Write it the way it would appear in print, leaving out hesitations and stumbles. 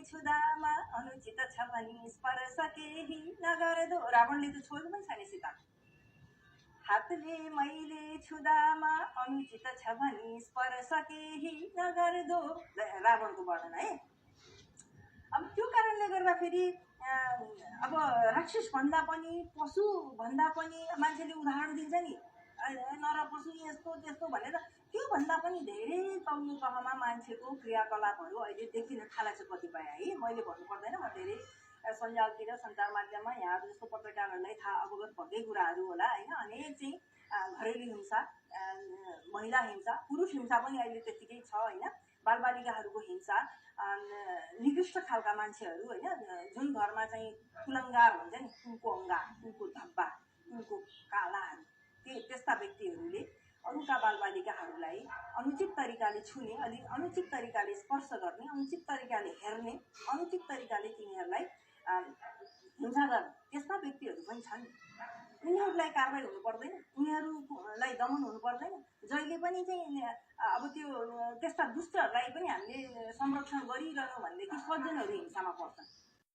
छुदामा अनुचित छ भनी स्पर्श केही नगर्दो। रावणले त छोएको पनि छैन सीताको। हातले मैले छुदामा अनुचित छ भनी स्पर्श केही नगर्दो, रावणको वर्णन है। अब त्यो कारणले गर्दाखेरि अब राक्षस भन्दा पनि पशु भन्दा पनि मान्छेले उदाहरण दिन्छ नि, नर पशु यस्तो त्यस्तो भनेर, त्यो भन्दा पनि धेरै तल्लो तहमा मान्छेको क्रियाकलापहरू अहिले देखिन थालेको छ कतिपय है। मैले भन्नु पर्दैन, म धेरै सञ्जालतिर सञ्चार माध्यममा यहाँहरू जस्तो पत्रकारहरूलाई थाहा अवगत भएकै कुराहरू होला होइन। अनेक चाहिँ घरेलु हिंसा, महिला हिंसा, पुरुष हिंसा पनि अहिले त्यतिकै छ होइन। बालबालिकाहरूको हिंसा, निकृष्ट खालका मान्छेहरू होइन, जुन घरमा चाहिँ कुलङ्गार भन्छ नि, उनको अङ्गार, उनको धब्बा, उनको कालाहरू, त्यस्ता व्यक्तिहरूले अरूका बालबालिकाहरूलाई अनुचित तरिकाले छुने, अलिक अनुचित तरिकाले स्पर्श गर्ने, अनुचित तरिकाले हेर्ने, अनुचित तरिकाले तिनीहरूलाई हिंसा गर्ने त्यस्ता व्यक्तिहरू पनि छन्। उनीहरूलाई कारवाही हुनु पर्दैन, उनीहरूलाई दमन हुनु पर्दैन। जहिले पनि चाहिँ अब त्यो त्यस्ता दुष्टहरूलाई पनि हामीले संरक्षण गरिरहनु भनेदेखि सज्जनहरू हिंसामा पर्छन्।